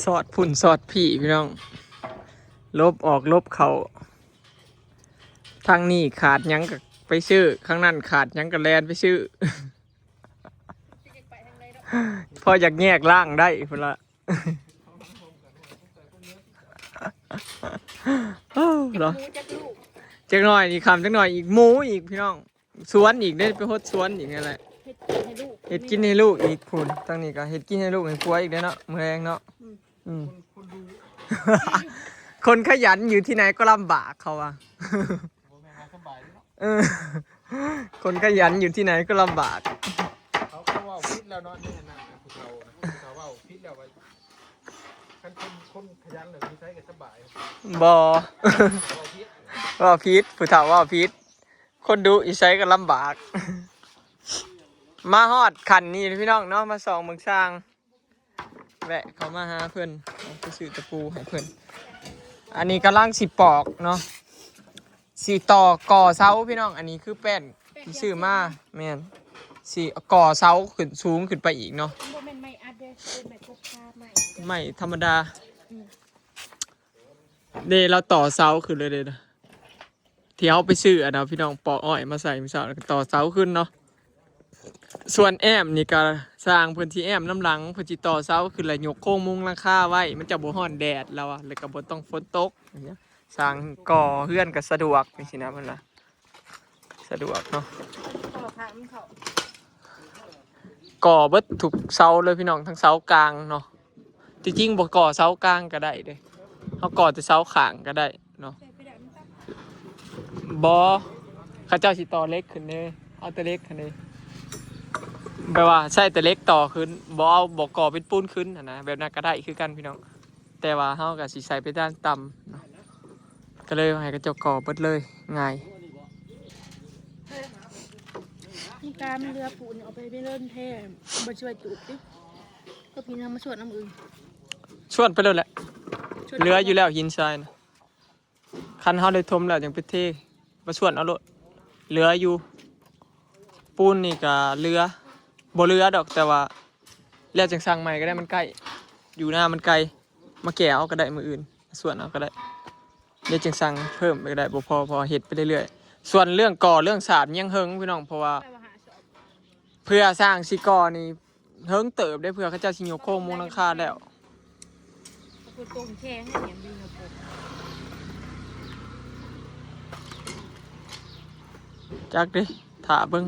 ສອດພຸ້ນສອດພີ້ພີ່ນ້ອງ ຫຼົບອອກຫຼົບເຂົ້າ ທາງນີ້ຂາດຫຍັງກໍໄປຊື້ ທາງນັ້ນຂາດຫຍັງກໍແລ່ນໄປຊື້ ພໍຢາກແຍກລ້າງໄດ້ພຸ້ນລະ ເອີ ເນາະ ຈັກໜ້ອຍນີ້ຄ່ຳ ຈັກໜ້ອຍອີກໝູອີກພີ່ນ້ອງ ສວນອີກເດ້ ໄປຫົດສວນອີກນັ້ນແຫຼະ ເຮັດກິນໃຫ້ລູກ ເຮັດກິນໃຫ້ລູກອີກພຸ້ນ ທາງນີ້ກໍເຮັດກິນໃຫ້ລູກໃຫ້ຜົວອີກເດ້ເນາະ ມື້ແລງເນາະ ອືມ ອືມ ຄົນຂະຫຍັນຢູ່ທີ່ໃດກໍລຳບາກ ເຂົາວ່າ ບໍ່ແມ່ນວ່າສະບາຍເດ້ເນາະ ເອີ ຄົນຂະຫຍັນຢູ່ທີ່ໃດກໍລຳບາກ ເຂົາ ເຂົາເວົ້າຜິດແລ້ວເນາະ ໃນອັນນັ້ນນະ ຜູ້ເຖົ້ານະ ຜູ້ເຖົ້າເວົ້າຜິດແລ້ວວ່າ ຄັນຄົນ ຄົນຂະຫຍັນແລ້ວຢູ່ໃສກໍສະບາຍ ບໍ່ ເວົ້າຜິດ ເວົ້າຜິດ ຜູ້ເຖົ້າເວົ້າຜິດ ຄົນດຸຢູ່ໃສກໍລຳບາກ ມາຮອດຂັ້ນນີ້ພີ່ນ້ອງເນາະ ມາສ່ອງເບິ່ງຊ່າງ ແວະເຂົ້າມາຫາເພິ່ນ ໄປຊື້ຕະປູໃຫ້ເພິ່ນ ອັນນີ້ກຳລັງຊິປອກເນາະ ຊິຕໍ່ ກໍ່ເສົາພີ່ນ້ອງ ອັນນີ້ຄືແປ້ນທີ່ຊື້ມາ ແມ່ນ ຊິກໍ່ເສົາຂຶ້ນສູງຂຶ້ນໄປອີກເນາະ ມັນບໍ່ແມ່ນໄມ້ອັດເດ້ ເປັນໄມ້ກົບຄາ ໄມ້ ໄມ້ທຳມະດາ ອືມ ເດ້ ລາວຕໍ່ເສົາຂຶ້ນເລີຍເດ້ ທີ່ເຮົາໄປຊື້ອັນນະພີ່ນ້ອງ ປອກອ້ອຍມາໃສ່ມື້ເຊົ້າ ແລ້ວກໍຕໍ່ເສົາຂຶ້ນເນາະ ສ່ວນແອ້ມນີ້ກໍຊ່າງເພິ່ນຊິແອ້ມນຳຫຼັງ ເພິ່ນຊິຕໍ່ເສົາຂຶ້ນ ແລ້ວຍົກໂຄງມຸງຫຼັງຄາໄວ້ ມັນຈະບໍ່ຮ້ອນແດດ ລາວວ່າ ແລ້ວກໍບໍ່ຕ້ອງຝົນຕົກ ຊ່າງກໍ່ເຮືອນກໍສະດວກຈັ່ງຊີ້ນະ ເພິ່ນວ່າ ສະດວກເນາະ ກໍ່ເບິດທຸກເສົາເລີຍພີ່ນ້ອງ ທັງເສົາກາງເນາະ ທີ່ຈິງບໍ່ກໍ່ເສົາກາງກໍໄດ້ເດ້ ເຮົາກໍ່ແຕ່ເສົາຂ້າງກໍໄດ້ເນາະ ບໍ່ ເຂົາເຈົ້າຊິຕໍ່ເຫຼັກຂຶ້ນເດ້ ເອົາແຕ່ເຫຼັກຫັ້ນເດ້ ແບບວ່າໃຊ້ແຕ່ເຫຼັກຕໍ່ຂຶ້ນ ບໍ່ເອົາ ບໍ່ກໍ່ເປັນປູນຂຶ້ນຫັ້ນນະ ແບບນັ້ນກໍໄດ້ຄືກັນພີ່ນ້ອງ ແຕ່ວ່າເຮົາກໍຊິໃສ່ເພດານຕ່ຳເນາະ ກໍເລີຍໃຫ້ເຂົາເຈົ້າກໍ່ເບິດເລີຍ ງ່າຍ ມີການເຫຼືອປູນເອົາໄປເລີນແທ້ ບໍ່ຊ່ວຍຕູບຕິ ກໍພີ່ນຳມາຊວນນຳອື່ນ ຊວນໄປໂລດແຫຼະ ຊວນ ເຫຼືອຢູ່ແລ້ວ ຫີນຊາຍນະ ຄັນເຮົາໄດ້ຖົມແລ້ວຈັ່ງໄປເທ ມາຊວນເອົາໂລດ ເຫຼືອຢູ່ ປູນນີ້ກະເຫຼືອ ບໍ່ເຫຼືອດອກ ແຕ່ວ່າແລ້ວຈັ່ງສ້າງໃໝ່ກໍໄດ້ ມັນໃກ້ ຢູ່ນາມັນໄກ ມາແກ່ເອົາກໍໄດ້ ມື້ອື່ນຊວນເອົາກໍໄດ້ ແລ້ວຈັ່ງສ້າງເພີ່ມໄປກໍໄດ້ ບໍ່ພໍ ເພາະວ່າເຮັດໄປເລື້ອຍໆ ສ່ວນເລື່ອງກໍ່ເລື່ອງສາດຍັງເຫິງພີ່ນ້ອງ ເພາະວ່າ ເພື່ອສ້າງຊິກໍ່ນີ້ເຫິງເຕີບເດ້ ເພື່ອເຂົາເຈົ້າຊິຍົກໂຄງມຸງຫຼັງຄາແລ້ວ ຈັກເດ້ ຖ້າເບິ່ງ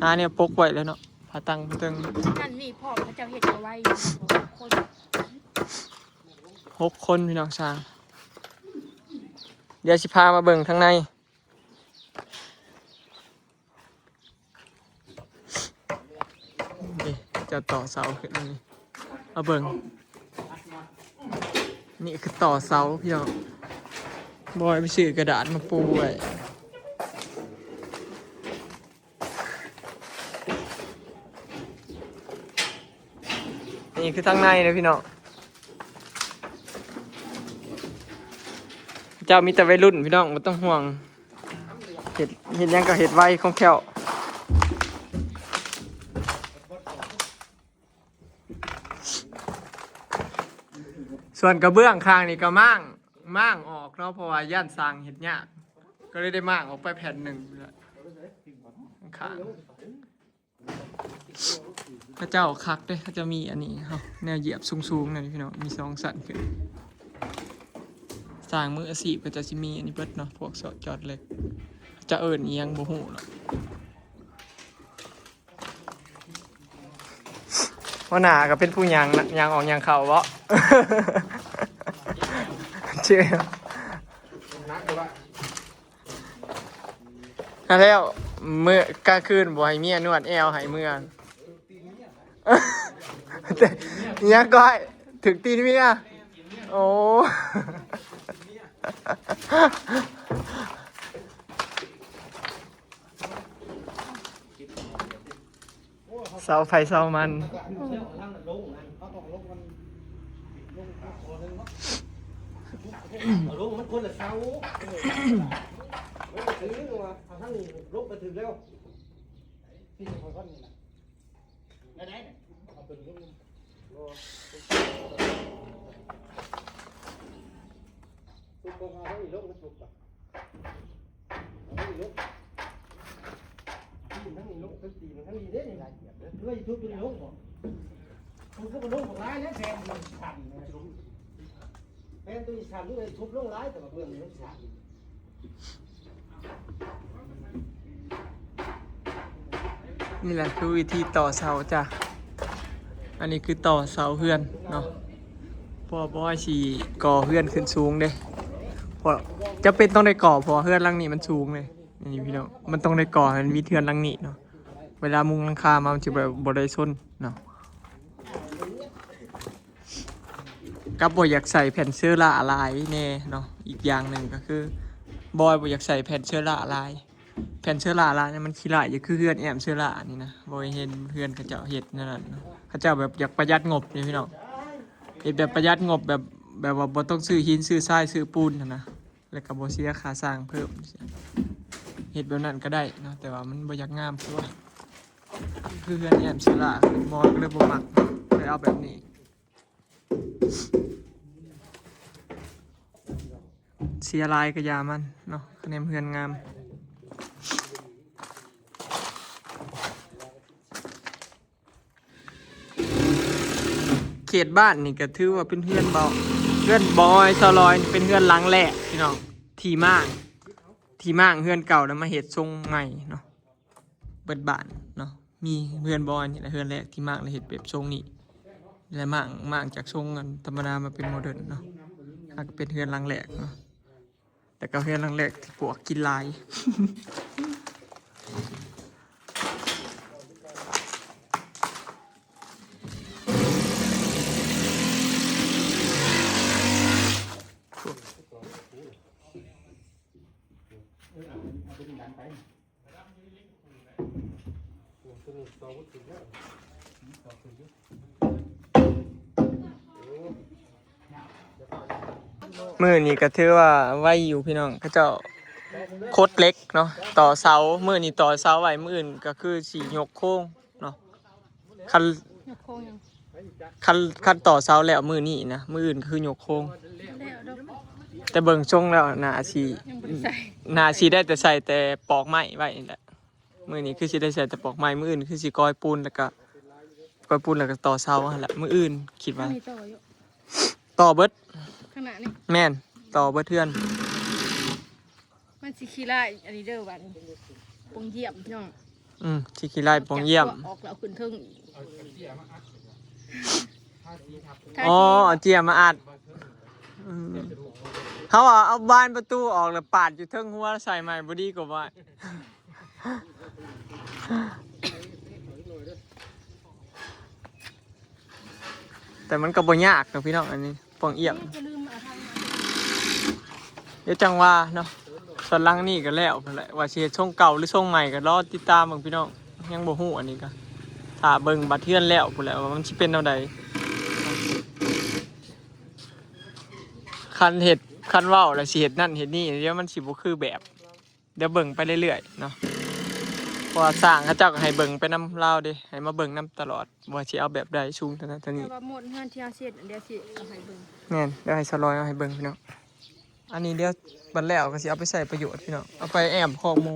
ຫາແນວປົກໄວ້ແລ້ວເນາະ ຜ້າຕັງ ຜ້າເຕີງ ນັ້ນມີພ້ອມ ເຂົາເຈົ້າເຮັດເອົາໄວ້ຢູ່ ຄົນ ຫົກຄົນພີ່ນ້ອງຊ່າງ ດຽວຊິພາມາເບິ່ງທາງໃນ ນີ້ ເຈົ້າຕໍ່ເສົາຂຶ້ນມານີ້ ມາເບິ່ງ ນີ້ຄືຕໍ່ເສົາພີ່ນ້ອງ ບອຍໄປຊື້ກະດາດມາປູໄວ້ ນີ້ຄືທາງໃນເດີພີ່ນ້ອງ ເຈົ້າມີແຕ່ໄວລຸ້ນພີ່ນ້ອງ ບໍ່ຕ້ອງຫ່ວງ ເຮັດ ເຮັດຫຍັງກໍເຮັດໄວ ຄ່ອງແຄ້ວ ສ່ວນກະເບື້ອງຂ້າງນີ້ກໍມ້າງ ມ້າງອອກເນາະ ເພາະວ່າຢ້ານຊ່າງເຮັດຍາກ ກໍເລີຍໄດ້ມ້າງອອກໄປແຜ່ນໜຶ່ງ ຂ້າງ ເຂົາເຈົ້າຄັກເດ້ ເຂົາເຈົ້າມີອັນນີ້ ເຮົາ ແນວຢຽບສູງໆ ນັ້ນພີ່ນ້ອງ ມີສອງຊັ້ນຂຶ້ນ ຊ່າງມືອາຊີບເຂົາເຈົ້າຊິມີອັນນີ້ເບິດເນາະ ພວກຊອກຈອດເຫຼັກ ເຂົາເຈົ້າເອີ້ນອີ່ຫຍັງບໍ່ຮູ້ເນາະ ຫົວໜ້າກໍເປັນຜູ້ຍ່າງນະ ຍ່າງອອກຍ່າງເຂົ້າເບາະ ເຈົ້າ ຫັ້ນແລ້ວ ມື້ກາງຄືນບໍ່ໃຫ້ເມຍນວດແອວໃຫ້ເມືອ ອີ່ຫຍັງກ້ອຍ ຖືກຕີນເມຍ ໂອ້ ເສົາໃຜເສົາມັນ ເອົາລົງມັນຄົນລະເສົາ ເອົາທາງນີ້ລົງໄປຖືກແລ້ວ ທີ່ສະພອນນີ້ນະ ແນວໃດ ເອົາຕົວນີ້ລົງ ບໍ່ ເອົາຕົວນີ້ กงเอาทั้งนี้ลงมาทุบก่อน เอาทั้งนี้ลง ตีนทั้งนี้ลง ทั้งตีนทั้งนี้เด้นี่ หรือว่าสิทุบตัวนี้ลงบ่ ทุบแล้วก็ลงบักหลายแล้ว แผ่นตัวนี้สั่นนะ แผ่นตัวนี้สั่น มันเลยทุบลงหลาย แต่ว่าเบื้องนี้มันสั่น ນີ້ແຫຼະຄືວິທີຕໍ່ເສົາຈ້າ. ອັນນີ້ຄືຕໍ່ເສົາເຮືອນເນາະ ເພາະວ່າບໍ່ໃຫ້ຊິກໍ່ເຮືອນຂຶ້ນສູງເດ້ ເພາະຈຳເປັນຕ້ອງໄດ້ກໍ່ ເພາະວ່າເຮືອນຫຼັງນີ້ມັນສູງເດ້. ນີ້ພີ່ນ້ອງ ມັນຕ້ອງໄດ້ກໍ່ໃຫ້ມັນມີເຮືອນຫຼັງນີ້ເນາະ ເວລາມຸງຫຼັງຄາມາມັນຊິບໍ່ ບໍ່ໄດ້ຊົນເນາະ. ກັບບໍ່ຢາກໃສ່ແຜ່ນເຊື້ອລາຫຼາຍແດ່ເນາະ. ອີກຢ່າງໜຶ່ງກໍຄື ບອຍບໍ່ຢາກໃສ່ແຜ່ນເຊື້ອລາຫຼາຍ ແຜ່ນເຊື້ອລາຫຼາຍນີ້ມັນຂີ້ຮ້າຍຢູ່ ຄືເຮືອນແອ້ມເຊື້ອລານີ້ນະ. ບອຍເຫັນເຮືອນເຂົາເຈົ້າເຮັດແນວນັ້ນເນາະ ເຂົາເຈົ້າແບບຢາກປະຢັດງົບນີ້ພີ່ນ້ອງ ເຮັດແບບປະຢັດງົບ ແບບ ແບບວ່າບໍ່ຕ້ອງຊື້ຫີນ ຊື້ຊາຍ ຊື້ປູນຫັ້ນນະ ແລ້ວກໍບໍ່ເສຍຄ່າສ້າງເພີ່ມ ເຮັດແບບນັ້ນກໍໄດ້ເນາະ ແຕ່ວ່າມັນບໍ່ຢາກງາມ ຄືວ່າ ຄືເຮືອນແອ້ມເຊື້ອລາ ໝໍກໍເລີຍບໍ່ມັກ ເລີຍເອົາແບບນີ້. ເສຍຫຼາຍກໍຢ່າມັນເນາະ ຄະແນນເຮືອນງາມ. ເຂດບ້ານນີ້ກໍຖືວ່າເປັນເຮືອນເບົາ ເຮືອນບອຍຊາວລອຍ ເປັນເຮືອນຫຼັງແລກພີ່ນ້ອງ ທີ່ມ້າງ ທີ່ມ້າງເຮືອນເກົ່າແລ້ວມາເຮັດຊົງໃໝ່ເນາະ. ເບິດບ້ານເນາະ ມີເຮືອນບອຍນີ້ແຫຼະເຮືອນແລກທີ່ມ້າງ ແລ້ວເຮັດແບບຊົງນີ້ ແລ້ວມ້າງ ມ້າງຈາກຊົງອັນທຳມະດາມາເປັນໂມເດີນເນາະ. ຫາກເປັນເຮືອນຫຼັງແລກເນາະ ແຕ່ກໍເຮືອນຫຼັງແລກທີ່ປວກກິນຫຼາຍ. ມື້ນີ້ກໍຖືວ່າໄວຢູ່ພີ່ນ້ອງ ເຂົາເຈົ້າຂົດເຫຼັກເນາະ ຕໍ່ເສົາ. ມື້ນີ້ຕໍ່ເສົາໄວ້ ມື້ອື່ນກໍຄືຊິຍົກໂຄງເນາະ. ຄັນ ຍົກໂຄງຫຍັງ? ຄັນ ຄັນຕໍ່ເສົາແລ້ວມື້ນີ້ນະ ມື້ອື່ນຄືຍົກໂຄງ. ແລ້ວດອກ ແຕ່ເບິ່ງຊົງແລ້ວໜ້າຊິ ຍັງບໍ່ໄດ້ໃສ່ ໜ້າຊິໄດ້ແຕ່ໃສ່ແຕ່ປອກໄມ້ໄວ້ນີ້ແຫຼະ. ມື້ນີ້ຄືຊິໄດ້ໃສ່ແຕ່ປອກໄມ້ ມື້ອື່ນຄືຊິກອຍປູນ ແລ້ວກໍກອຍປູນ ແລ້ວກໍຕໍ່ເສົາຫັ້ນແຫຼະ. ມື້ອື່ນຄິດວ່າ ຂ້າງນີ້ຕໍ່ຢູ່ ຕໍ່ເບິດ ຂ້າງໜ້ານີ້ ແມ່ນ ຕໍ່ເບິດເຮືອນ. ມັນຊິຂີ້ຮ້າຍອັນນີ້ເດີ ບາດນີ້ ປ່ອງຢ້ຽມພີ່ນ້ອງ. ອືມ ຊິຂີ້ຮ້າຍປ່ອງຢ້ຽມ ອອກແລ້ວຂຶ້ນເທິງອີກ. ອໍ ເອົາເຈ້ຍມາອັດ. ອືມ ເຮົາເອົາບານປະຕູອອກ ແລ້ວປາດຢູ່ເທິງຫົວໃສ່ໃໝ່ບໍ່ດີກວ່າບໍ່? ແຕ່ມັນກໍບໍ່ຍາກດອກພີ່ນ້ອງ ອັນນີ້ປ່ອງຢ້ຽມ. ດຽວຈັ່ງວ່າເນາະ ສ່ວນຫຼັງນີ້ກໍແລ້ວພຸ້ນແຫຼະ ວ່າຊິເຮັດຊົງເກົ່າຫຼືຊົງໃໝ່ກໍລໍຕິດຕາມເບິ່ງພີ່ນ້ອງ ຍັງບໍ່ຮູ້. ອັນນີ້ກໍຖ້າເບິ່ງບັດເຮືອນແລ້ວພຸ້ນແຫຼະ ວ່າມັນຊິເປັນແນວໃດ. ຄັນເຮັດ ຄັນເວົ້າແລ້ວຊິເຮັດນັ້ນເຮັດນີ້ ດຽວມັນຊິບໍ່ຄືແບບ. ດຽວເບິ່ງໄປເລື້ອຍໆເນາະ ເພາະວ່າຊ່າງເຂົາເຈົ້າກໍໃຫ້ເບິ່ງໄປນຳລາວເດ້ ໃຫ້ມາເບິ່ງນຳຕະຫຼອດ ວ່າຊິເອົາແບບໃດ ສູງເທົ່ານັ້ນເທົ່ານີ້. ແຕ່ວ່າໝົດເຮືອນທີ່ເຮົາຊິເຮັດ ດຽວຊິເອົາໃຫ້ເບິ່ງ. ແມ່ນ ດຽວໃຫ້ສາວລອຍເອົາໃຫ້ເບິ່ງພີ່ນ້ອງ. ອັນນີ້ດຽວບັດແລ້ວກໍຊິເອົາໄປໃຊ້ປະໂຫຍດພີ່ນ້ອງ ເອົາໄປແອ້ມຄອກໝູ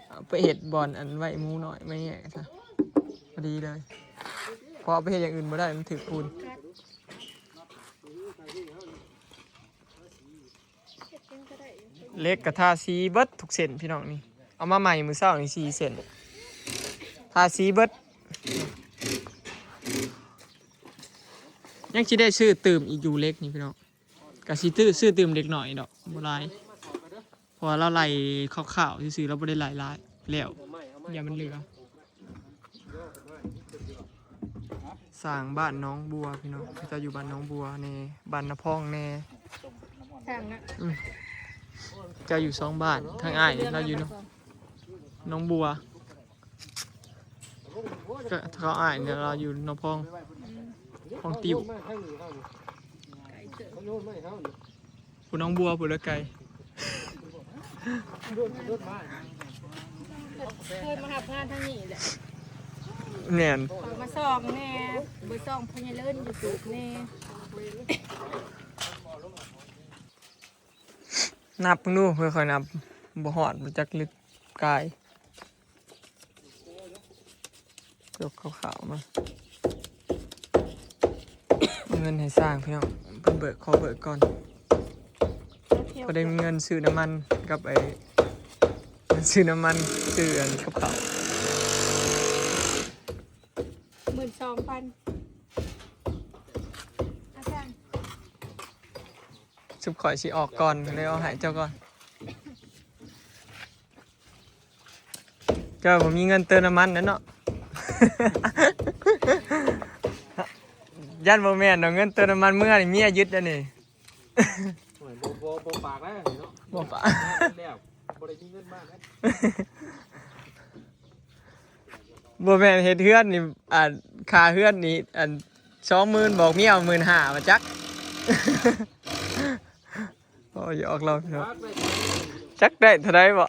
ເອົາໄປເຮັດບ່ອນອັນໄວ້ໝູນ້ອຍ ໄວ້ແຍກຊະ ພໍດີເລີຍ ເພາະເອົາໄປເຮັດຢ່າງອື່ນບໍ່ໄດ້ ມັນຖືກຝຸ່ນ. ເຫຼັກກະທາສີເບິດທຸກເສັ້ນພີ່ນ້ອງນີ້ ເອົາມາໃໝ່ມື້ເຊົ້ານີ້ສີ່ເສັ້ນ ທາສີເບິດ. ຍັງຊິໄດ້ຊື້ຕື່ມອີກຢູ່ເຫຼັກນີ້ພີ່ນ້ອງ ກະຊິຊື້ ຊື້ຕື່ມເລັກນ້ອຍດອກ ບໍ່ຫຼາຍ ເພາະວ່າລາວໄລ່ຄ່າວໆຊື່ໆ ລາວບໍ່ໄດ້ໄລ່ຫຼາຍແລ້ວ ຢ່າມັນເຫຼືອ. ສ້າງບ້ານໜອງບົວພີ່ນ້ອງ ເຂົາເຈົ້າຢູ່ບ້ານໜອງບົວແດ່ ບ້ານນາພອງແດ່ ສ້າງນະ ອືມ ເຈົ້າຢູ່ສອງບ້ານ ທາງອ້າຍລາວຢູ່ໜອງບົວ ກໍເຂົາອ້າຍນີ້ລາວຢູ່ໜອງພອງ ອືມ ພອງຕິ້ວ ໄກເຕີບ. ຜູ້ໜອງບົວຜູ້ລະໄກ ເຄີຍມາຮັບງານທາງນີ້ແຫຼະ ແມ່ນ ເຂົ້າມາສ່ອງແດ່ ເບີສອງພະຍາເລີນຢູທູບແດ່. ນັບເບິ່ງດູ ເພື່ອຂ້ອຍນັບບໍ່ຮອດ ບໍ່ຈັກລຶກກາຍ. ຍົກຂາວໆມາ ເອົາເງິນໃຫ້ຊ່າງພີ່ນ້ອງ ເພິ່ນເບີກ ຂໍເບີກກ່ອນ ພໍໄດ້ມີເງິນຊື້ນ້ຳມັນກັບໄອ້ ຊື້ນ້ຳມັນ ຊື້ອັນກັບເຂົ້າ. ໝື່ນສອງພັນ ອາຈານ. ຊຸມຂ້ອຍຊິອອກກ່ອນ ເລີຍເອົາໃຫ້ເຈົ້າກ່ອນ. ເຈົ້າບໍ່ມີເງິນເຕີມນ້ຳມັນແລ້ວເນາະ. ຢ້ານບໍ່ແມ່ນດອກ ເງິນເຕີມນ້ຳມັນເມືອນີ້ເມຍຍຶດແລ້ວນີ້. ໂອ້ຍ ບໍ່ ບໍ່ ບໍ່ປາກແລ້ວເນາະ ບໍ່ປາກແລ້ວ ບໍ່ໄດ້ມີເງິນມາແລ້ວ. ບໍ່ແມ່ນເຮັດເຮືອນນີ້ ອ່າ ຄ່າເຮືອນນີ້ ອັນ ສອງໝື່ນ ບອກເມຍເອົາໝື່ນຫ້າ ວ່າຈັກ. ໂອ້ຍ ຢອກເຮົາເນາະ ຈັກໄດ້ເທົ່າໃດບໍ? ຂອ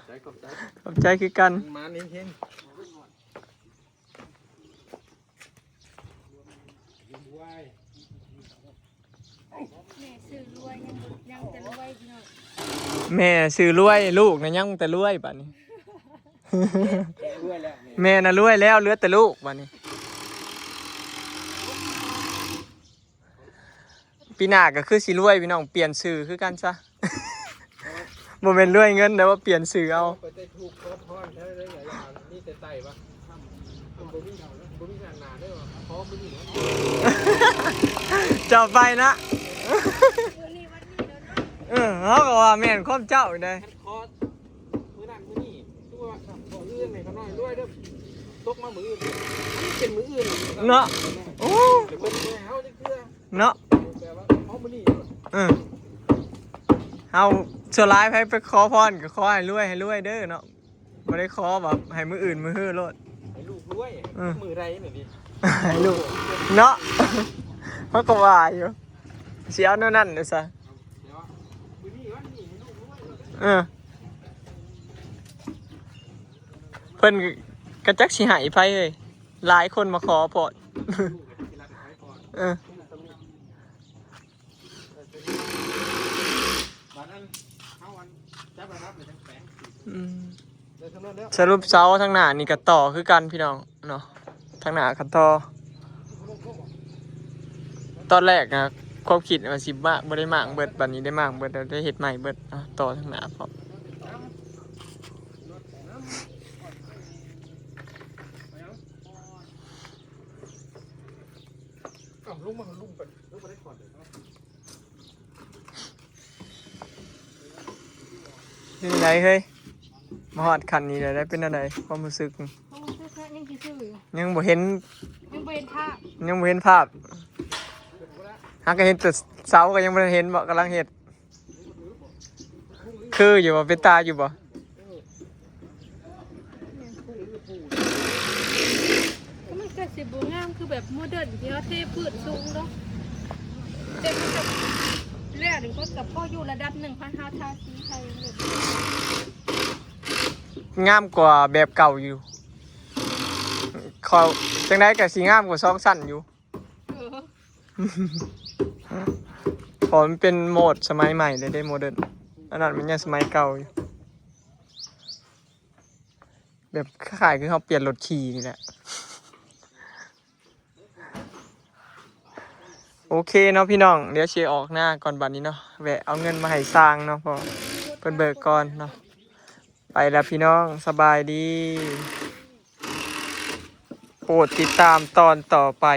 ບໃຈ ຂອບໃຈ ຂອບໃຈຄືກັນ ມາເຮງໆ. ແມ່ຊື່ລວຍ ຍັງ ຍັງແຕ່ລວຍພີ່ນ້ອງ ແມ່ຊື່ລວຍ ລູກນະຍັງແຕ່ລວຍບາດນີ້. ລວຍແລ້ວ ແມ່ນະລວຍແລ້ວ ເຫຼືອແຕ່ລູກບາດນີ້. ປີໜ້າກໍຄືຊິລວຍພີ່ນ້ອງ ປ່ຽນຊື່ຄືກັນຊະ. ບໍ່ແມ່ນລວຍເງິນ ແຕ່ວ່າປ່ຽນຊື່ເອົາ ໄປໄຕ້ທູບຂໍພອນແທ້ເລີຍ ມີແຕ່ໄຕ້ວະ ບໍ່ມີ ບໍ່ມີງານໜ້າເດີ ຂໍມື້ນີ້ ເຈົ້າໄປນະ. ເອີ ເຮົາກໍວ່າແມ່ນຄວາມເຈົ້າໃດ ຂໍ ມື້ນັ້ນມື້ນີ້ ຄືວ່າມື້ອື່ນນີ້ກໍນ້ອຍລວຍເດີ ຕົກມາມື້ອື່ນ ມັນເປັນມື້ອື່ນເນາະ. ໂອ້ ແຕ່ເພິ່ນບໍ່ໃຫ້ເຮົາຈັກເທື່ອເນາະ ແບບວ່າເຮົາມື້ນີ້ ເອີ ເຮົາສ່ວນຫຼາຍໃຜໄປຂໍພອນກໍຂໍໃຫ້ລວຍ ໃຫ້ລວຍເດີເນາະ ບໍ່ໄດ້ຂໍແບບໃຫ້ມື້ອື່ນມື້ຮືໂລດ ໃຫ້ລູກລວຍ ເອີ ມື້ໃດນີ້ ໃຫ້ລູກເນາະ. ເຮົາກໍວ່າຢູ່ ຊິເອົາແນວນັ້ນເດ້ຊະ ເອີ ເພິ່ນກໍຈັກຊິໃຫ້ໃຜເອີຍ ຫຼາຍຄົນມາຂໍໂພດ ເອີ ອືມ ສະຫຼຸບເສົາທາງໜ້ານີ້ກໍຕໍ່ຄືກັນພີ່ນ້ອງເນາະ ທາງໜ້າກໍຕໍ່. ຕອນແລກນະ ຄວາມຄິດວ່າຊິມ້າງ ບໍ່ໄດ້ມ້າງເບິດ ບັດນີ້ໄດ້ມ້າງເບິດແລ້ວ ໄດ້ເຮັດໃໝ່ເບິດ. ເອົາ ຕໍ່ທາງໜ້າພ້ອມ ເອົ້າ ລົງມາ ລົງໄປ ລົງໄປໄດ້ກ່ອນເດີ. ເປັນໃດເຮີ້ຍ ມາຮອດຂັ້ນນີ້ແລ້ວ ໄດ້ເປັນແນວໃດ ຄວາມຮູ້ສຶກ? ຄວາມຮູ້ສຶກນະ ຍັງຊື່ໆຢູ່ ຍັງບໍ່ເຫັນ ຍັງບໍ່ເຫັນພາບ ຍັງບໍ່ເຫັນພາບ ຫາກະເຫັນແຕ່ເສົາ ກໍຍັງບໍ່ທັນເຫັນບໍ ກຳລັງເຮັດ ຄືຢູ່ບໍ ເປັນຕາຢູ່ບໍ? ມັນກໍຊິບໍ່ງາມຄືແບບໂມເດີນທີ່ເຮົາເທພື້ນສູງເນາະ ແຕ່ມັນກໍແລ້ວນີ້ກໍ ກໍພໍຢູ່ລະດັບໜຶ່ງ ຄັນເຮົາທາສີໃສ່ ງາມກວ່າແບບເກົ່າຢູ່ ເຂົາ ຈັ່ງໃດກໍຊິງາມກວ່າສອງຊັ້ນຢູ່. ເອີ ເພາະມັນເປັນໂໝດສະໄໝໃໝ່ເລີຍເດ້ ໂມເດີນ ອັນນັ້ນມັນຍັງສະໄໝເກົ່າຢູ່ ແບບຄ້າຍໆຄືເຮົາປ່ຽນລົດຂີ່ນີ້ແຫຼະ. ໂອເຄເນາະພີ່ນ້ອງ ດຽວຊິອອກໜ້າກ່ອນບັດນີ້ເນາະ ແວະເອົາເງິນມາໃຫ້ຊ່າງເນາະ ເພາະເພິ່ນເບີກກ່ອນເນາະ. ໄປລະພີ່ນ້ອງ ສະບາຍດີ ໂປດຕິດຕາມຕອນຕໍ່ໄປ.